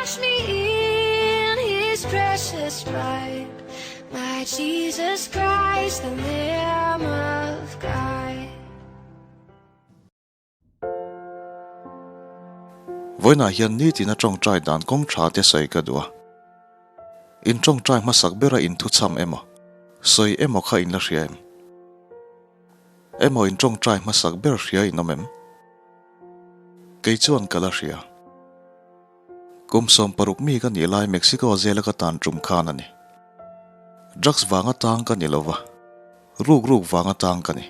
Wash me in his precious blood, my Jesus Christ, the Lamb of God. Vawiinah hian nitina tawngtai dan kawng tha te sawi ka duh a. In tawngtai hmasak bera in thuchham emaw, sawi emaw kha in la hria em? Emaw in tawngtai hmasak ber hria in awm em? Kei chuan ka la hria. Kum 16 mi ka nih lai Mexico zela ka tan tum khan a ni. Drugs vanga tang ka ni lova, ruk ruk vanga tang ka ni.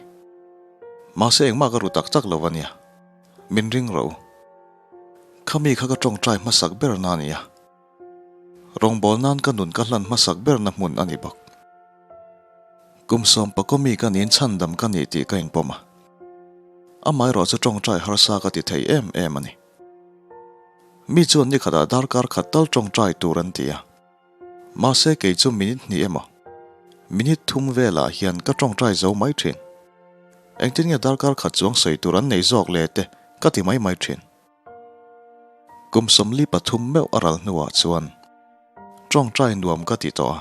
Mahse engmah ka ru tak tak lo a nia. Min ring ro. Khami kha ka tawngtai hmasak ber na a nia. Rawngbâwl nân ka nun ka hlan hmasak berna hmun a ni bawk. Kum sawmpakaw mi ka niin chhandam ka ni tih ka inpawm a. Amaherawh chu ṭawngṭai harsa ka ti thei em em a ni. Mi chuan ni khatah darkar khat tal ṭawngṭai tur an ti a. Mahse kei chu minute hnih emaw, minute thum velah hian ka ṭawngṭai zo mai ṭhin. Engtin nge darkar khat chuang sawi tur an nei zawk le te ka ti mai mai ṭhin. Kum 43 meuh a ral hnuah chuan tawngtai nuam ka ti tawh a,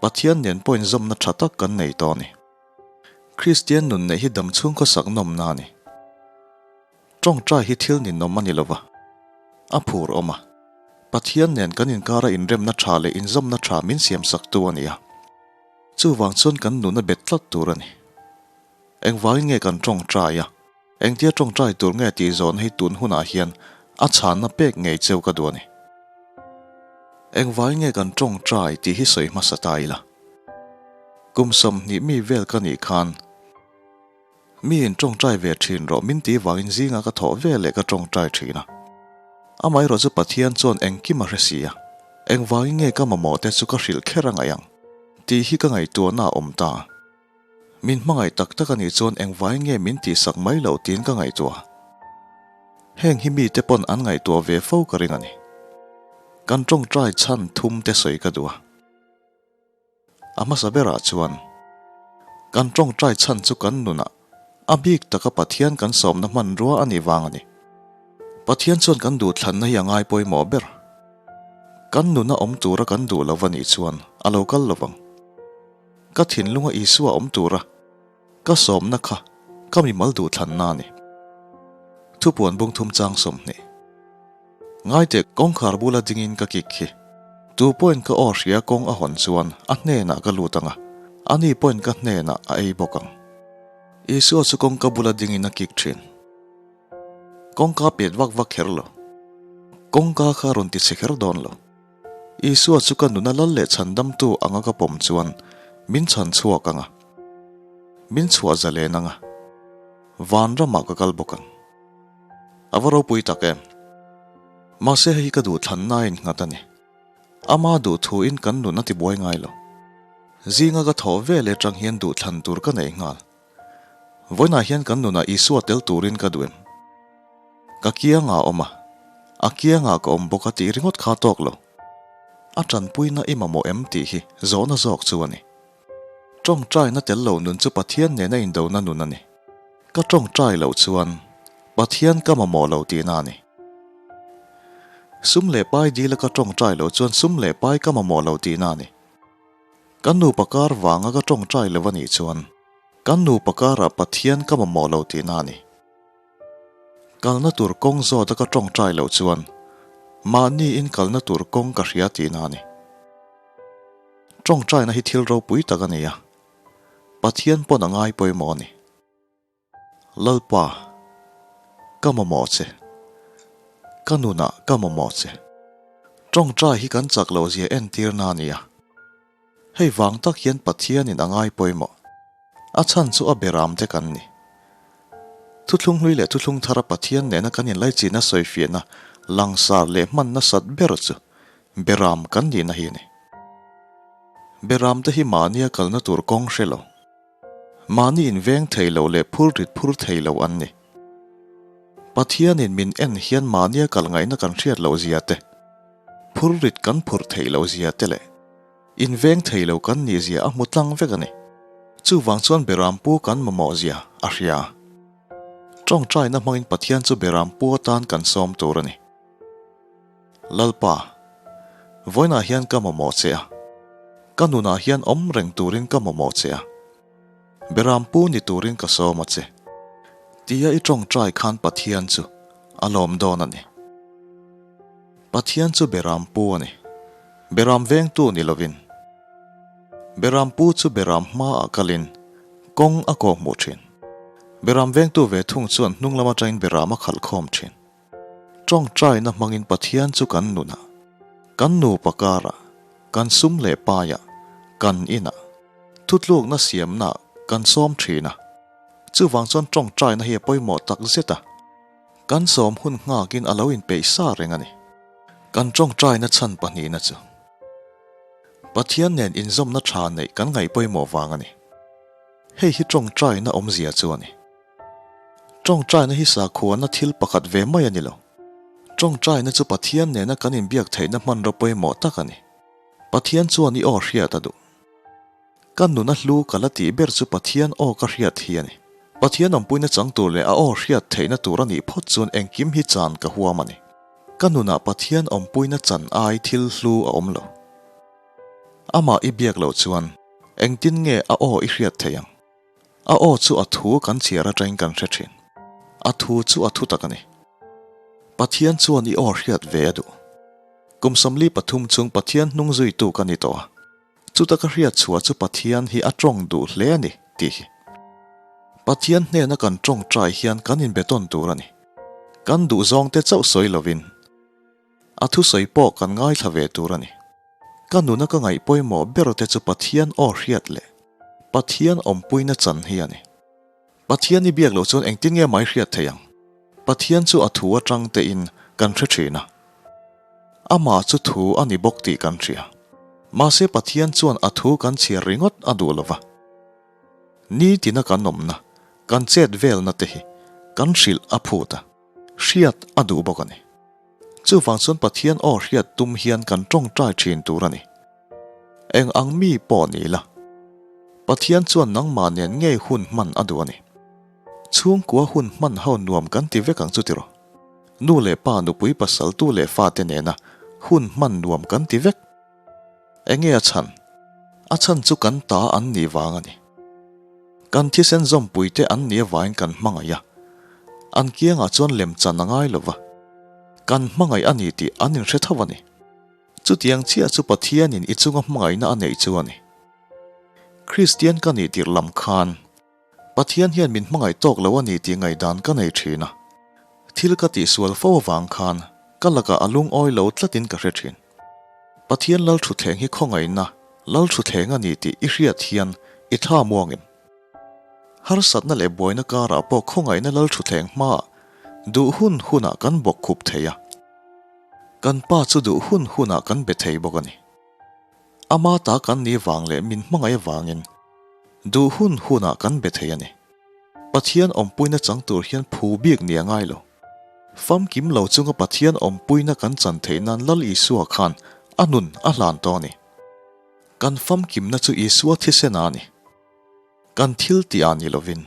Pathian nen pawhin zawmna tha tak kan nei tawh a ni. Kristian nun neih hi dam chhung khawsak nawmna a ni. Tawngtai hi thil ninawm a ni lova, a phur awm a, Pathian nen kan inkara inremna tha leh inzawmna tha min siamsaktu a ni a, chuvang chuan kan nun a bet tlat tur a ni. Engvangin nge kan tawngtai a? Engtia tawngtai tur nge tih zawhna hi tun hunah hian a chhanna pek ngei cheu ka duh a ni. Engvangin nge kan tawngtai tih hi sawi hmasa ta ila. Kum 20 mi vel ka nih khan mi in tawngtai ve thin rawh min tih vangin zinga ka thawh ve leh ka tawngtai thin a. Amaherawh chu Pathian chuan engkim a hre si a, engvangin nge ka mamawh te chu ka hrilh kher a ngaih ang tih hi ka ngaihtuahna a awm ta. Min hmangaih tak tak a nih chuan engvai nge min tihsak mai loh tiin ka ngaihtuah. Heng hi mite pawn an ngaihtuah ve fo ka ring a ni. Kan tawngtai chhan thum te sawi ka duh a. A hmasa berah chuan, kan tawngtai chhan chu kan nunah a bik taka Pathian kan sawmna hmanrua a nih vang a ni. Pathian chuan kan duhthlanna hi a ngai pawimawh ber. Kan nuna awm tura kan duh lo va nih chuan a lo kal lo vang. Ka thinlunga Isua awm tura ka sawmna kha ka mimal duhthlanna a ni. Thupuan bung thum chang 20. Ngaite kawngkhar bula dingin ka kik hi. Tu pawhin ka aw hria kawng a hawn chuan a hnenah ka lut ang a, ani pawhin ka hnenah a ei bawk ang. Isua chu kawngka bula dingin a kik thin. Kawngka pet vak vak kher lo. Kawngka kha rawn ti chhe kher dawn lo. Isua chu ka nuna lal leh chhandamtu anga ka pawm chuan min chhan chhuak ang a, min chhuah zalen ang a, van ramah ka kal bawk ang. A va ropui tak em? Mahse hei hi ka duhthlanna a innghat a ni. Ama duhthuin kan nun a tibuai ngai lo. Zinga ka thawh vel atang hian duhthlan tur ka nei nghal. Vawiinah hian kan nunah Isua tel turin ka duh em? Ka kiangah a awm a, a kiangah ka awm bawk a tih ringawt kha tawk lo. A tanpuina i mamawh em tih hi zawhna zawk chu a ni. Tawngtaina tel lo nun chu Pathian nena indona nun a ni. Ka tawngtai loh chuan Pathian ka mamawh lo tihna a ni. Sum leh pai dila ka tawngtai loh chuan sum leh pai ka mamawh lo tihna a ni. Kan nupa kar vanga ka tawngtai lo a nih chuan kan nupa karah Pathian ka mamawh lo tihna a ni. Kalna tur kawng zawta ka tawngtai loh chuan mahni in kalna tur kawng ka hria tihna a ni. Tawngtaina hi thil ropui tak a ni a, Pathian pawn a ngai pawimawh a ni. Lalpa, ka mamawh che. Ka nunah ka mamawh che. Tawngtai hi kan chak loh zia entirna a ni a. Hei vang tak hian Pathianin a ngai pawimawh. A chhan chu a beram te kan ni. Thuthlung hlui leh thuthlung thara Pathian nena kan inlaichihna sawifiahna langsar leh hman nasat ber chu beram kan nihna hi a ni. Beram te hi mahnia kalna tur kawng hre lo, mahni inveng thei lo leh phur rit phur thei lo an ni. Pathianin min en hian mahnia kal ngaihna kan hriat loh zia te, phur rit kan phur theih loh zia te leh inveng thei lo kan nih zia a hmu tlang vek a ni. Chuvang chuan Berampu kan mamawh zia a hria. Tawngtaina hmangin Pathian chu Berampu atan kan sawm tur a ni. Lalpa, vawiinah hian ka mamawh che a, ka nunah hian awm reng turin ka mamawh che a, Berampu ni turin ka sawm a che. Tia i tawngtai khan Pathian chu a lawm dawn a ni. Pathian chu Berampu a ni. Beram vengtu ni lovin. Berampu chu Beram hmaah kalin kawng a kawhhmuh thin. Beram vengtu ve thung chuan hnung lam atangin Beram a khalh khawm thin. Tawngtaina hmangin Pathian chu kan nunah, kan nupa karah, kan sum leh paiah, kan inah, thutlukna siamnaah kan sawm thin a. Chuvang chuan tawngtaina hi a pawimawh tak zet a, kan sawm hun nghakin a lo inpeih sa reng a ni. Kan tawngtaina chhan pahnihna chu Pathian nen inzawmna tha neih kan ngaih pawimawh vang a ni. Hei hi tawngtaina awmzia chu a ni. Tawngtaina hi sakhuana thil pakhat ve mai a ni lo. Tawngtaina chu Pathian nena kan inbiak theihna hmanraw pawimawh tak a ni. Pathian chuan i aw hriat a duh. Ka nuna hlu ka la tih ber chu Pathian aw ka hriat hi a ni. Pathian awmpuina chang tur leh a aw hriat theihna tur a nih phawt chuan engkim hi chan ka huam a ni. Ka nunah Pathian awmpuina chan ai thil hlu a awm lo. Amah i biak loh chuan engtin nge a aw i hriat theih ang? A aw chu a thu kan chhiar atangin kan hre thin. A thu chu a thu tak a ni. Pathian chuan i aw hriat ve a duh. Kum 43 chung Pathian hnung zuitu ka ni tawh a. Chuta ka hriat chhuah chu Pathian hi a tawng duh hle a ni tih hi. Pathian hnena kan tawngtai hian kan inbetawn tur a ni. Kan duhzawngte chauh sawi lovin a thusawi pawh kan ngaithla ve tur a ni. Ka nuna ka ngaih pawimawh ber te chu Pathian aw hriat leh Pathian awmpuina chan hi a ni. Pathian i biak loh chuan engtin nge mai hriat theih ang? Pathian chu a thu atang tein kan hre thin a. Amah chu thu a ni bawk tih kan hria. Mahse Pathian chuan a thu kan chhiar ringawt a duh lo va. Nitina kan awmna, kan chet velna te hi kan hrilh a phut a, hriat a duh bawk a ni. Chuvang chuan Pathian aw hriat tum hian kan tawngtai thin tur a ni. Eng ang mi pawh ni ila, Pathian chuan nangmah nen ngei hun hman a duh a ni. Chhungkua hun hman ho nuam kan ti vek ang chu tiraw? Nu leh pa, nupui pasal, tu leh fate nena hun hman nuam kan ti vek. Enge a chhan? A chhan chu kan ta an nih vang a ni. Kan thisen zawmpuite an nih avangin kan hmangaih a. An kiangah chuan lemchan a ngai lo va, kan hmangaih a ni tih an inhre tho a ni. Chutiang chiah chu Pathianin i chunga hmangaihna a neih chu a ni. Kristian ka nih tirh lam khan Pathian hian min hmangaih tawk lo a ni tih ngaihdan ka nei thin a. Thil ka tihsual fo avang khan ka lakah a lungawi lo tlatin ka hre thin. Pathian Lalthutthleng hi khawngaihna Lalthutthleng a ni tih i hriat hian i tha muangin harsatna leh buaina karah pawh khawngaihna Lalthutthleng hmaah duh hun hunah kan bawkkhup thei a. Kan pa chu duh hun hunah kan be thei bawk a ni. Ama ta kan nih vang leh min hmangaih avangin duh hun hunah kan be thei a ni. Pathian awmpuina chang tur hian phu bik ni a ngai lo. Famkim lo chunga Pathian awmpuina kan chan theih nan Lal Isua khan a nun a hlan tawh a ni. Kan famkimna chu Isua thisen a ni. Kan thil tih ah ni lovin.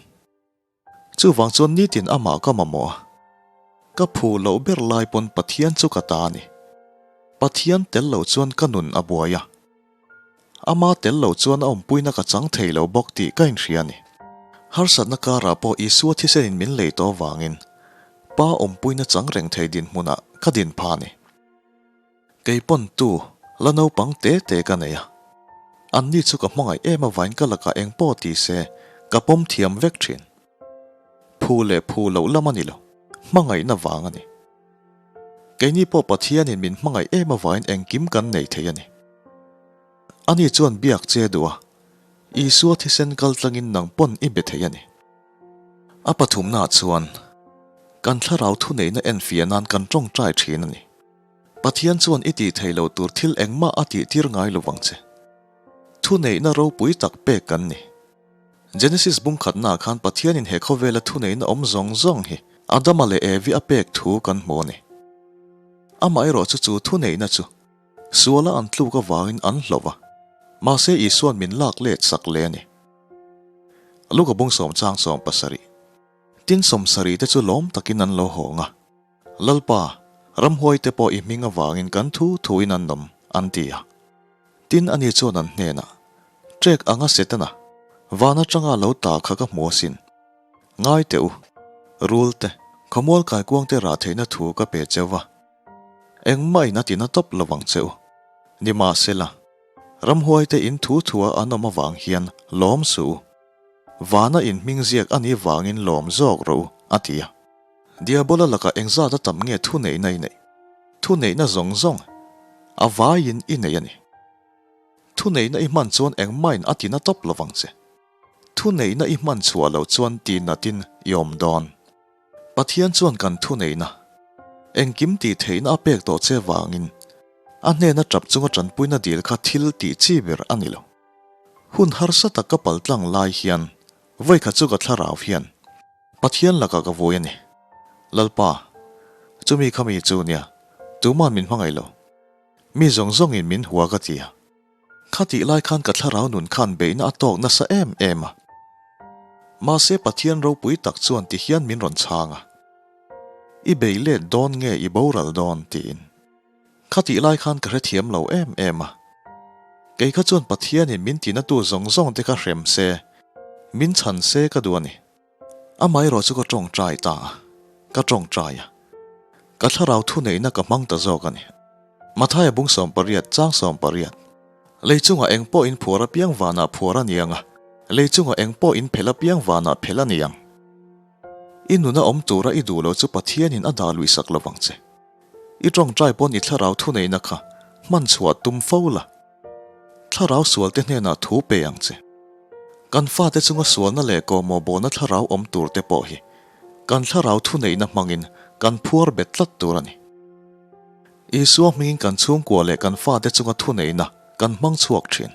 Chuvang chuan nitin amah ka mamawh a, ka phu loh ber lai pawn Pathian chu ka ta a ni. Pathian tel lo chuan ka nun a buai a, ama tel lo chuan a awmpuina ka chang thei lo bawk tih ka inhria a ni. Harsatna karah pawh Isua thisenin min lei tawh avangin Pa awmpuina chang reng thei dinhmunah ka din pha a ni. Kei pawn tu la naupang te te ka nei a, anni chu ka hmangaih em avain ka lakah eng pawh ti se ka pawm thiam vek thin. Phu leh phu loh lam a ni lo, hmangaihna vang a ni. Keini pawh Pathianin min hmangaih em avain engkim kan nei thei a ni. Ani chuan biak che duh a, Isua thisen kal tlangin nang pawn i be thei a ni. A pathumnaah chuan kan thlarau thuneihna enfiah nan kan tawngtai thin a ni. Pathian chuan i tih theih loh tur thil engmah a tih tir ngai lo vang che. Thuneihna ropui tak pek kan ni. Genesis bung khatnaah khan Pathianin he khawvela thuneihna awm zawng zawng hi Adama leh Evi a pek thu kan hmu a ni. Amaherawh chu chu thuneihna chu suala an tluk avangin an hlauh a, mahse Isua'n min lak let sak leh a ni. Luka bung sawmchang 70. Tin 70 te chu lawm takin an lo hawng a. Lalpa, Ramhuaite pawh i hming avangin kan thu thuin an awm, an ti a. Tin, ani chuan an hnenah, Ṭek anga Setana, van aṭanga lo ta kha ka hmu asin. Ngai teh u, rul te, khawmual kaikuang te rah theihna thu ka pe cheu va, engmah in a tina tawp lo vang che u. Nimahsela, ramhuaite in thu thua an awm avang hian lawm suh u. Vana in hming ziak a nih vangin lawm zawk rawh u, a ti a. Diabola lakah engzat a tam nge thuneihna i neih? Thuneihna zawng zawng a vaiin i nei a ni. Thuneihna i hman chuan engmahin a tina tawp lovang che. Thuneihna i hman chhuah loh chuan tihnatin i awm dawn. Pathian chuan kan thuneihna, engkim tih theihna a pek tawh che vangin a hnena tap chunga tanpuina dil kha thil tih chi ber a ni lo. Hun harsa tak ka paltlang lai hian vawikhat chu ka thlarau hian Pathian lakah ka vui a ni. Lalpa, chumi kha mi chu nia, tuma'n min hmangaih lo. Mi zawng zawngin min hua ka ti a. Kha tih lai khan ka thlarau nun khan beihna a tawk nasa em em a. Mahse Pathian ropui tak chuan ti hian min rawn chhang a. I bei let dawn nge i boral dawn tiin. Kha tih lai khan ka hrethiam lo em em a. Kei kha chuan Pathianin min tinatu zawng zawng te kha hrem se, min chhan se ka duh a ni. Amaherawh chu ka tawngtai ta a, ka tawngtai a. Ka thlarau thuneihna ka hmang ta zawk a ni. Mathaia bung 18, chang 18. Lei chungah eng pawh in phuar apiang vanah phuar a ni ang a, lei chungah eng pawh in phelh apiang vanah phelh a ni ang. I nuna awm tura i duh lo chu Pathianin a dah luihsak lo vang che. I tawngtai pawn i thlarau thuneihna kha hman chhuah tum fo la. Thlarau sualte hnenah thu pe ang che. Kan fate chunga sualna leh kawhmawh bawhna thlarau awm tur te pawh hi kan thlarau thuneihna hmangin kan phuar bet tlat tur a ni. Isua hmingin kan chhungkua leh kan fate chunga thuneihna kan hmang chhuak thin.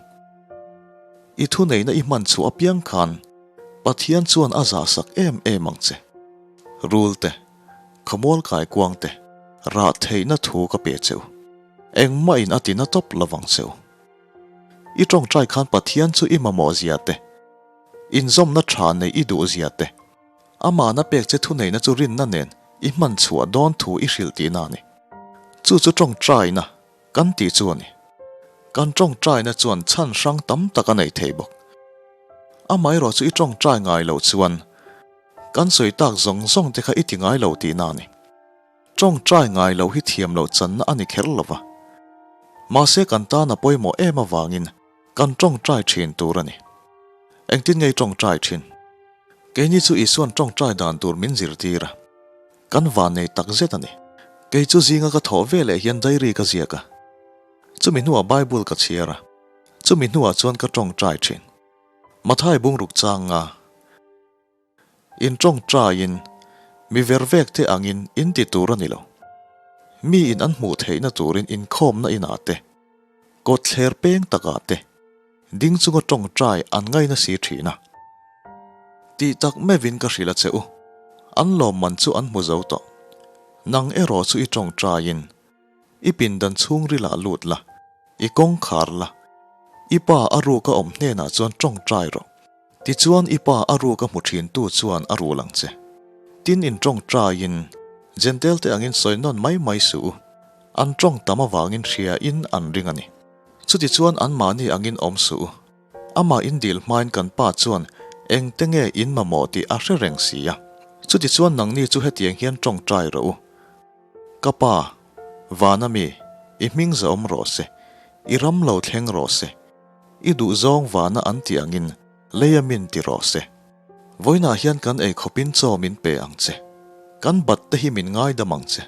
I thuneihna i hman chhuah apiang khan Pathian chuan a zahsak em em ang che. Rul te, khawmual kaikuang te, rah theihna thu ka pe che u. Engmah in a ti na tawp lovang che u. I tawngtai khan Pathian chu i mamawh zia te, inzawmna tha neih i duh zia te, amahna pek che thuneihna chu rinna nen i hman chhuah dawn thu i hrilh tihna a ni. Chu chu tawngtaina kan tih chu a ni. Kan tawngtaina chuan chhan hrang tam tak a nei thei bawk. Amaherawh chu i tawngtai ngai loh chuan kan sawi tak zawng zawng te kha i ti ngai lo tihna a ni. Tawngtai ngai loh hi thiam loh channa a ni kher lo va. Mahse kan tan a pawimawh em avangin kan tawngtai thin tur a ni. Engtin nge i tawngtai thin? Keini chu Isuan tawngtai dan tur min zirtir a, kan vannei tak zet a ni. Kei chu zinga ka thawh veleh hian diary ka ziak a, chumi hnuah Bible ka chhiar a, chumi hnuah chuan ka tawngtai thin. Mathai bungruk changa. In tawngtaiin mi ver vek te angin in ti tur a ni lo. Mi in an hmuh theihna turin inkhawmna inah te, kawtthler peng takah te ding chunga tawngtai an ngaina si thin a. Tih tak meuhin ka hrilh a che u, an lawmman chu an hmu zo tawh. Nang erawh chu i tawngtaiin i pindan chhungrilah lut la, i kawngkhar la, i pa a ruka awm hnenah chuan tawngtai rawh. Tichuan i pa a ruk a hmu thintu chuan a rul ang che. Tin in tawngtaiin Jentail te angin sawi nawn mai mai suh u. An tawng tam avangin hria in an ring a ni. Chutichuan anmahni angin awm suh u. Amah in dil hmain kan pa chuan engte nge in mamawh tih a hre reng si a. Chutichuan nangni chu hetiang hian tawngtai rawh u. Ka pa, vana mi, i hming zahawm rawh se, i ram lo thleng rawh se. I duhzawng vana an tih angin leia min ti rawh se. Vawiinah hian kan ei khawpin chaw min pe ang che. Kan bat te hi min ngaidam ang che.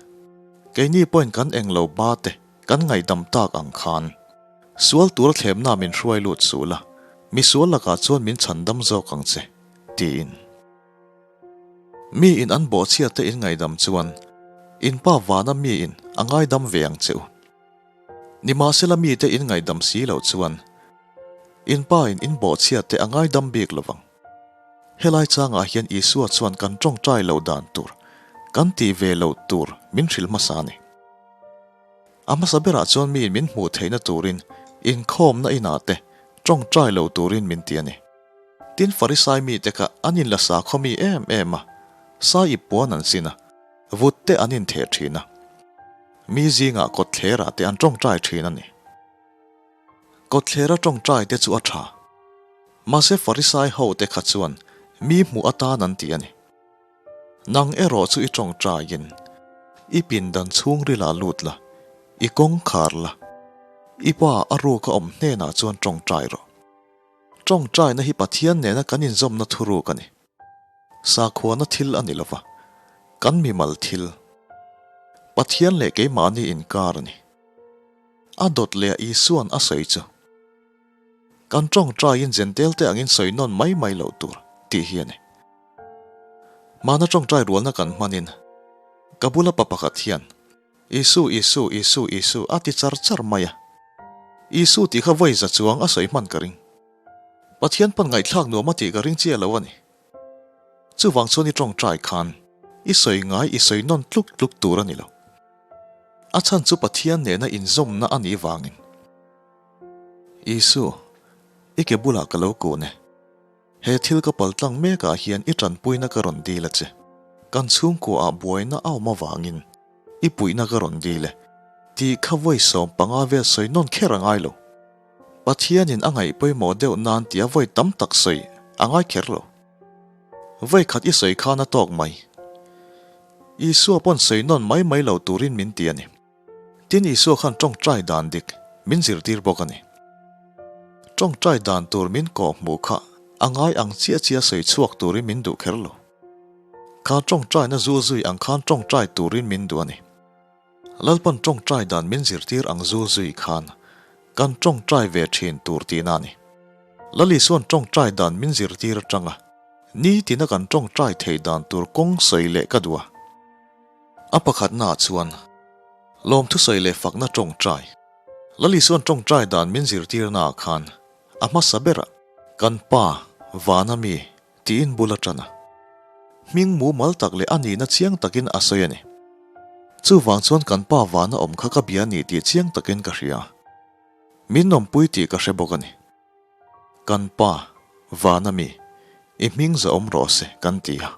Keini pawhin kan englo ba te kan ngaihdam tak ang khan. Sual tura thlemna min hruai lut suh la, mi sual lakah chuan min chhandam zawk ang che, tiin. Mi in an bawhchhiat te in ngaihdam chuan in pa vana mi in a ngaidam ve ang che u. Nimahsela mite in ngaihdam si loh chuan in pa in in bawhchhiat te a ngaidam bik lo vang. Helai changah hian Isua chuan kan tawngtai loh dan tur, kan tih ve loh tur min hrilh hmasa a ni. A hmasa berah chuan miin min hmuh theihna turin inkhawmna inah te tawngtai lo turin min ti a ni. Tin Farisai mite kha an inla sakhaw mi em em a, sai ip puan an sin a, vut te an intheh thin a. Mi zingah kawtthlerah te an tawngtai thin a ni. Kawtthlera tawngtai te chu a tha. Mahse Farisai ho te kha chuan mi hmuh atan an ti a ni. Nang erawh chu i tawngtaiin i pindan chhungrilah lut la, i kawng khar la, i pa a ruka awm hnenah chuan tawngtai rawh. Tawngtaina hi Pathian nena kan inzawmna thuruk a ni. Sakhuana thil a ni lova, kan mimal thil. Pathian leh keimahni inkar a ni. A dawt leh a Isua'n a sawi chu, Kan tawngtaiin Jentail te angin sawi nawn mai mai loh tur, tih hi a ni. Mahna tawngtai rualna kan hmanin, ka bula pa pakhat hian, Isu, Isu, Isu, Isu a ti char char mai a. Isu tih kha vawi za chuang a sawi hman ka ring. Pathian pawn ngaihthlak nuam a tih ka ring chiah lo a ni. Chuvang chuan i tawngtai khan i sawi ngai i sawi nawn tluk tluk tur a ni lo. A chhan chu Pathian nena inzawmna a nih vangin. Isu, i ke bulah ka lo kun e. He thil ka pal tlang mekah hian i tanpuina ka rawn dil a che. Kan chhungkuaah buaina a awm avangin i puihna ka rawn dil e. Tih kha vawi 15 vel sawi nawn kher a ngai lo. Pathianin a ngaih pawimawh deuh nan tia vawi tam tak sawi a ngai kher lo. Vawi khat i sawi khan a tawk mai. Isua pawn sawi nawn mai mai lo turin min ti a ni. Tin Isua khan tawngtai dan dik min zirtir bawk a ni. Tawngtai dan tur min kawh hmuh kha a ngai ang chiah chiah sawi chhuak turin min duh kher lo. Kha tawngtaina zul zui ang khan tawngtai turin min duh a ni. Lalpan tawngtai dan min zirtir ang zul zui khan kan tawngtai ve thin tur tihna a ni. Lal Isua'n tawngtai dan min zirtir atanga nitina kan tawngtai thei dan tur kawng sawi leh ka duh a. A pakhatnaah chuan lawmthu sawi leh fakna tawngtai. Lal Isua'n tawngtai dan min zirtirnaah khan a hmasa berah kan Pa vana mi tiin bul a ṭan a. Hming mumal tak leh a nihna chiang takin a sawi a ni. Chuvang chuan kan pa vana awm kha ka bia ni tih chiang takin ka hria. Min awmpui tih ka hre bawk a ni. Kan pa, vana mi, i hming zahawm rawh se kan ti a.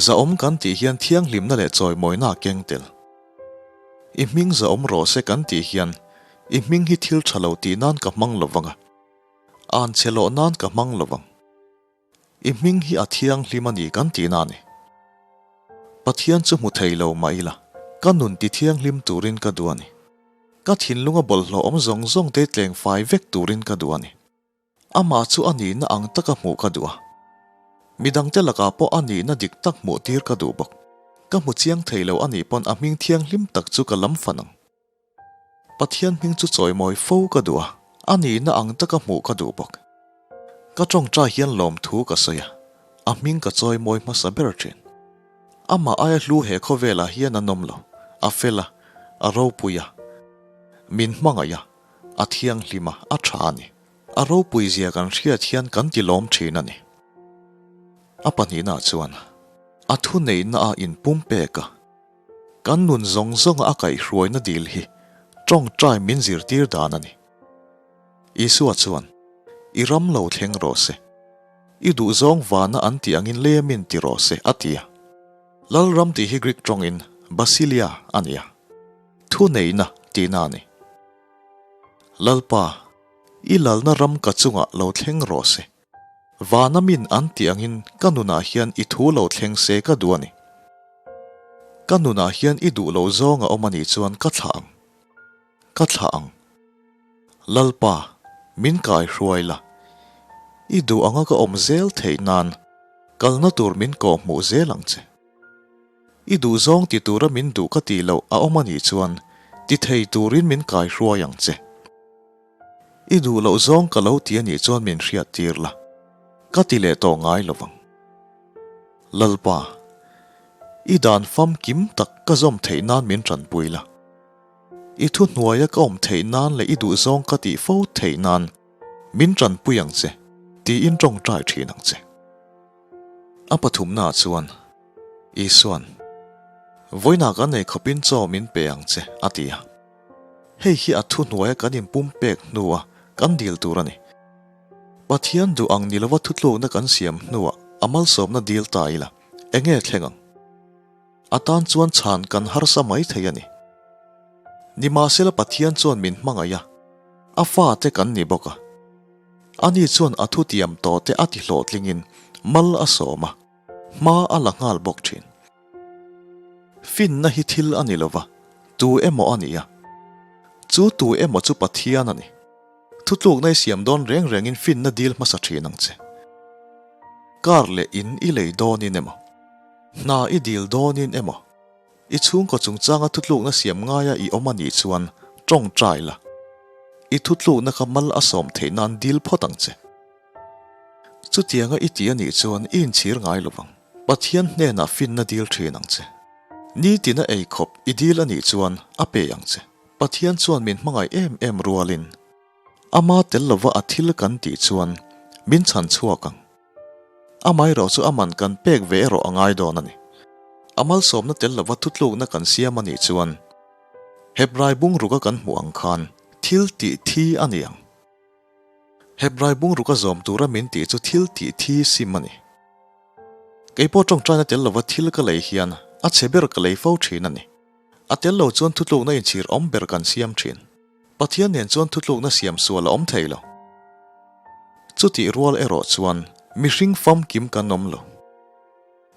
Zahawm kan tih hian thianghlimna leh chawimawina a keng tel. I hming zahawm rawh se kan tih hian i hming hi thil ṭha lo tih nan ka hmang lo vang a. An che loh nan ka hmang lo vang. I hming hi a thianghlim a ni kan tihna a ni. Pathian chu hmu thei lo mah ila, ka nun ti thianghlim turin ka duh a ni. Ka thinlunga bawlhhlawh awm zawng zawng te tleng fai vek turin ka duh a ni. Amah chu a nihna ang taka hmuh ka duh a. Midangte lakah pawh a nihna dik tak hmuh tir ka duh bawk. Ka hmu chiang thei lo a nih pawn a hming thianghlim tak chu ka lam fan ang. Pathian hming chu chawimawi fo ka duh a, a nihna ang taka hmuh ka duh bawk. Ka tawngtai hian lawmthu ka sawi a, a hming ka chawimawi hmasa ber thin. Amah aia hlu he khawvelah hian an awm lo, a fel a, a ropui a, min hmangaih a, a thianghlim a, a tha a ni. A ropui zia kan hriat hian kan ti lawm thin a ni. A pahnihnaah chuan a thuneihna a inpumpek a. Kan nun zawng zawnga a kaihhruaina dil hi tawngtai min zirtir dan a ni. Isua chuan, I ram lo thleng rawh se. I duhzawng vana an tih angin lemin ti rawh se, a ti a. Lalram tih hi Greek tawngin Basilia a ni a, thuneihna tihna a ni. Lalpa, i lalna ram ka chungah lo thleng rawh se. Vana min an tih angin ka nunah hian i thu lo thleng se ka duh a ni. Ka nunah hian i duh lo zawng a awm a nih chuan ka thlah ang. Ka thlah ang. Lalpa, min kai hruai la. I duh anga ka awm zel theih nan kalna tur min kawhhmuh zel ang che. I duh zawng ti tura min duh ka tih loh a awm a nih chuan ti thei turin min kai hruai ang che. I duh loh zawng ka lo ti a nih chuan min hriat tir la, ka ti leh tawh ngai lo vang. Lalpa, i dan famkim tak ka zawm theih nan min tanpui la. I thuhnuaia ka awm theih nan leh i duh zawng ka tih fo theih nan min tanpui ang che, tiin tawngtai thin ang che. A pathumnaah chuan Isua'n, Vawiinah kan ei khawpin chaw min pe ang che, a ti a. Hei hi a thuhnuaia kan inpumpek hnua kan dil tur a ni. Pathian duh ang ni lova thutlukna kan siam hnuah a malsawmna dil ta ila, enge thleng ang? A tan chuan chhan kan harsa mai thei a ni. Nimahsela Pathian chuan min hmangaih a, a fate kan ni bawk a. Ani chuan a thutiam tawhte a ti hlawhtlingin mal a sawm a, hma a la nghal bawk thin. Finna hi thil a ni lova, tu emaw a ni a. Chu tu emaw chu Pathian a ni. Thutlukna i siam dawn reng rengin finna dil hmasa thin ang che. Kar leh in i lei dawnin emaw, hna i dil dawnin emaw, i chhungkaw chungchanga thutlukna siam ngaia i awm a nih chuan tawngtai la. I thutlukna kha mal a sawm theih nan dil phawt ang che. Chutianga i ti a nih chuan i inchhir ngai lo vang. Pathian hnenah finna dil thin ang che. Nitina ei khawp i dil a nih chuan a pe ang che. Pathian chuan min hmangaih em em rualin ama tel lova a thil kan tih chuan min chhan chhuak ang. Amaherawh chu aman kan pek ve erawh a ngai dawn a ni. A malsawmna tel lova thutlukna kan siam a nih chuan Hebrai bungruka kan hmuh ang khan thil tih thi a ni ang. Hebrai bungruka zawm tura min tih chu thil tih thi sim a ni. Kei pawh tawngtaina tel lova thil ka lei hian a chhe ber ka lei fo thin a ni. A tel lo chuan thutlukna inchhir awm ber kan siam thin. Pathian nen chuan thutlukna siam sual a awm thei lo. Chutih rual erawh chuan mihring famkim kan awm lo.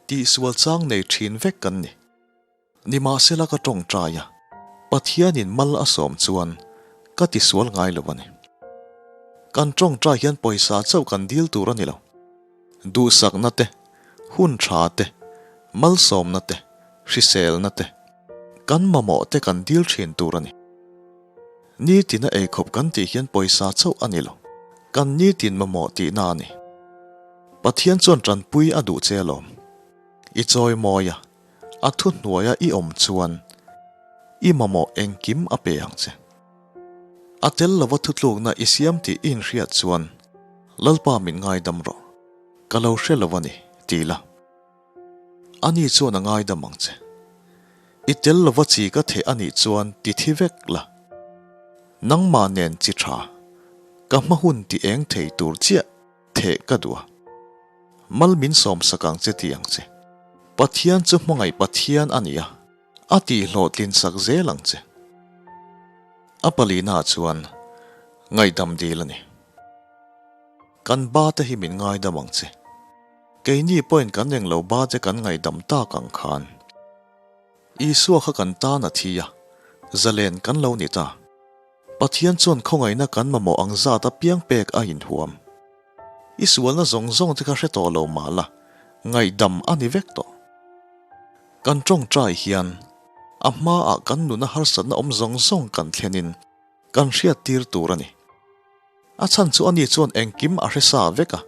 Tihsual chang nei thin vek kan ni. Nimahsela ka tawngtai a, Pathianin mal a sawm chuan ka tisual ngai lo a ni. Kan tawngtai hian pawisa chauh kan dil tur a ni lo. Duhsakna te, hun tha te, malsawmna te, hriselna te, kan mamawh te kan dil thin tur a ni. Nitina eikhawp kan tih hian pawisa chauh a ni lo, kan nitin mamawh tihna a ni. Pathian chuan tanpui a duh che alawm. I chawi mawi a, a thuhnuaia i awm chuan i mamawh engkim a pe ang che. A tel lova thutlukna i siam tih i inhriat chuan Lalpa min ngaidam rawh, ka lo hre lo a ni, ti la. Ani chuan a ngaidam ang che. I tel lova chi ka theh a nih chuan ti thi vek la. Nangmah nen chi tha, ka hma hun ti eng thei tur chiah Theh ka duh a. Mal min sawmsak ang che ti ang che. Pathian chu hmangaih Pathian a ni a, a tihhlawhtlin sak zel ang che. A palina chuan ngaihdam dil a ni. Kan ba te hi min ngaidam ang che. Keini pawhin kan englo ba te kan ngaihdam tak ang khan. Isua kha kan tan a thi a, zalen kan lo ni ta. Pathian chuan khawngaihna kan mamawh ang zat a piang pek a inhuam. I sualna zawng zawng te kha hre tawh lo mah la, ngaihdam a ni vek tawh. Kan tawngtai hian a hmaah kan nuna harsatna awm zawng zawng kan thlenin kan hriattir tur a ni. A chhan chu ani chuan engkim a hre sa vek a.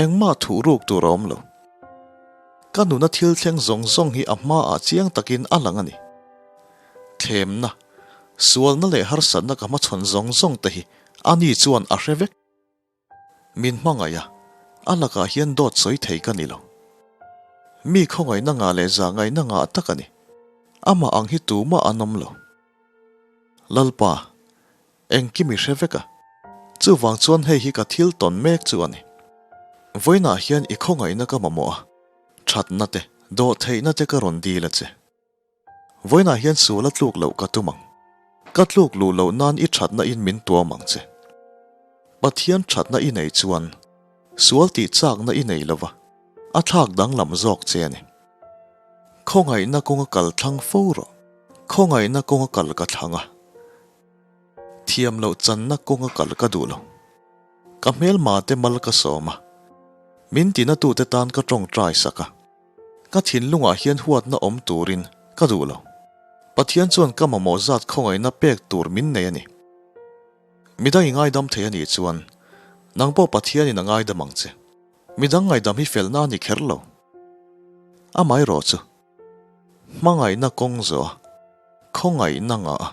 Engmah thuh ruk tur a awm lo. Ka nuna thil thleng zawng zawng hi a hmaah chiang takin a lang a ni. Thlemna, sualna leh harsatna ka hmachhawn zawng zawng te hi ani chuan a hre vek. Min hmangaih a, a lakah hian dawt sawi thei ka ni lo. Mi khawngaihna ngah leh zahngaihna ngah tak a ni. Amah ang hi tumah an awm lo. Lalpa, Engkim i hre vek a, chuvang chuan hei hi ka thil tawn mek chu a ni. Vawiinah hian i khawngaihna ka mamawh a, thatna te, dawhtheihna te ka rawn dil a che. Vawiinah hian sual a tluk loh ka tum ang. Ka tluk luh loh nan i thatna in min tuam ang che. Pathian thatna i nei chuan sual tih chakna i nei lova, a thlak danglam zawk che a ni. Khawngaihna kawnga kal thlang fo rawh. Khawngaihna kawnga kal ka thlang a. Thiam loh channa kawnga kal ka duh lo. Ka hmelma te mal ka sawm a, min tinatute tan ka tawngtai sak a. Ka thinlungah hian huatna awm turin ka duh lo. Pathian chuan ka mamawh zat khawngaihna pek tur min nei a ni. Midang i ngaidam thei a nih chuan nang pawh Pathianin a ngaidam ang che. Midang ngaidam hi felna a ni kher lo. Amaherawh chu. Hmangaihna kawng zawh a, khawngaihna ngah a,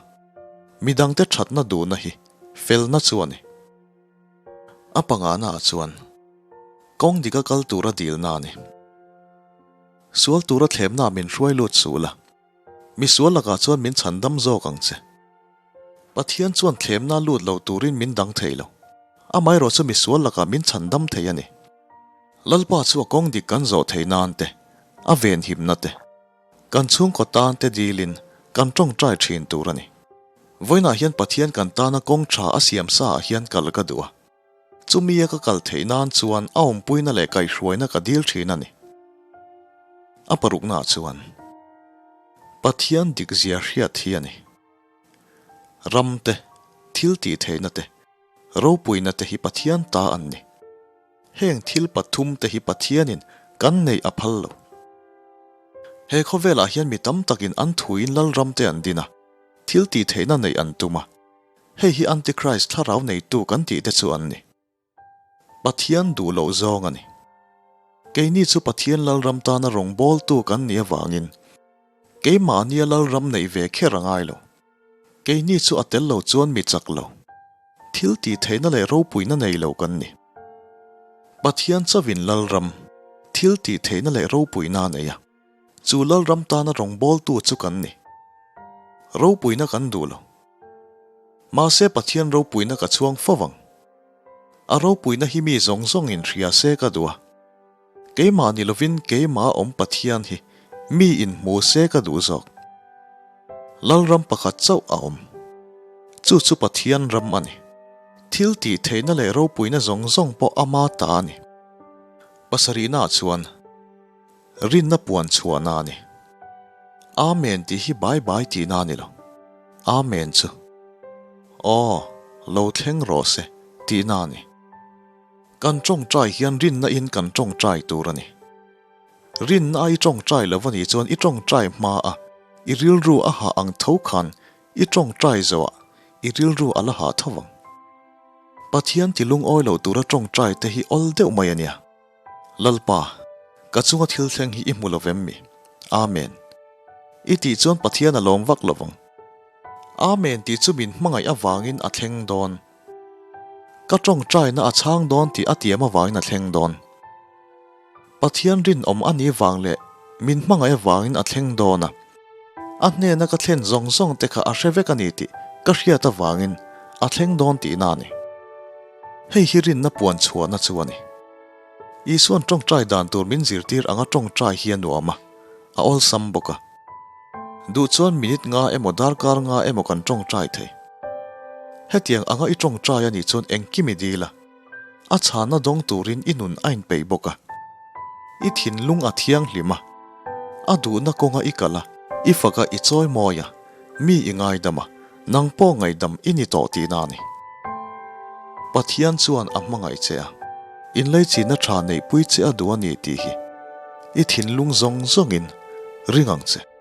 midangte thatna duhna hi felna chu a ni. A pangana ah chuan kawng dika kal tura dilna a ni. Sual tura thlemna ah min hruai lut suh la, misual lakah chuan min chhandam zawk ang che. Pathian chuan thlemna lut lo turin min dang thei lo, amaherawh chu misual lakah min chhandam thei a ni. Lalpa chu a kawng dik kan zawh thei nan te, a venhimna te, kan chhungkaw tan te dilin kan tawngtai thin tur a ni. Vawiinah hian Pathian kan tana kawng tha a siam sa ah hian kal ka duh a. Chumi a ka kal theih nan chuan a awmpuina leh kaihhruaina ka dil thin a ni. A paruknaah chuan Pathian dikzia hriat hi a ni. Ram te, thil tih theihna te, ropuina te hi Pathian ta an ni. Heng thil pathum te hi Pathianin kan neih a phal lo. He khawvelah hian mi tam takin an thuin Lalram te an din a, thil tih theihna neih an tum a. Hei hi Antichrist thlarau neitu kan tih te chu an ni. Pathian duh loh zawng a ni. Keini chu Pathian Lalram tana rawngbawltu kan nih avangin keimahnia Lalram neih ve kher a ngai lo. Keini chu a tel lo chuan mi chak lo, thil tih theihna leh ropuina nei lo kan ni. Pathian chauhin Lalram, thil tih theihna leh ropuina a nei a. Chu Lalram tana rawngbawltu chu kan ni. Ropuina kan duh lo. Mahse Pathian ropuina ka chhuang fo vang. A ropuina hi mi zawng zawng in hria se ka duh a. Keimah ni lovin keimah awm Pathian hi mi in hmu se ka duh zawk. Lalram pakhat chauh a awm. Chu chu Pathian ram a ni. Thil tih theihna leh ropuina zawng zawng pawh ama ta a ni. Pasarihnaah chuan. Rinna puan chhuahna a ni. Amen tih hi bai bai tihna a ni lo. Amen chu, Aw, lo thleng rawh se tihna a ni. Kan tawngtai hian rinna in kan tawngtai tur a ni. Rinna a i tawngtai lo a nih chuan i tawngtai hma a, i rilru a hah ang tho khan i tawngtai zawhah i rilru a la hah tho vang. Pathian ti lungawi lo tura tawngtai te hi awl deuh mai a nia. Lalpa, ka chunga thil thleng hi i hmu lo vem mi? Amen. I tih chuan Pathian a lawm vak lo vang. Amen tih chu min hmangaih avangin a thleng dawn. Ka tawngtaina a chhang dawn tih a tiam avangin a thleng dawn. Pathian rinawm a nih vang leh min hmangaih avangin a thleng dawn a. A hnena ka thlen zawng zawng te kha a hre vek a ni tih ka hriat avangin a thleng dawn tihna a ni. Hei hi rinna puan chhuahna chu a ni. Isua'n tawngtai dan tur min zirtir anga tawngtai hi a nuam a, a awlsam bawk a. Duh chuan minute nga emaw darkar nga emaw kan tawngtai thei. Hetiang anga i tawngtai a nih chuan engkim i dil a, a chhanna dawng turin i nun a inpeih bawk a. I thinlung a thianghlim a, a duhna kawnga i kal a, i fak a, i chawi mawi a, mi i ngaidam a, nang pawh ngaihdam i ni tawh tihna a ni. Pathian chuan a hmangaih che a, inleichihna tha neihpui che a duh a ni tih hi i thinlung zawng zawngin ring ang che.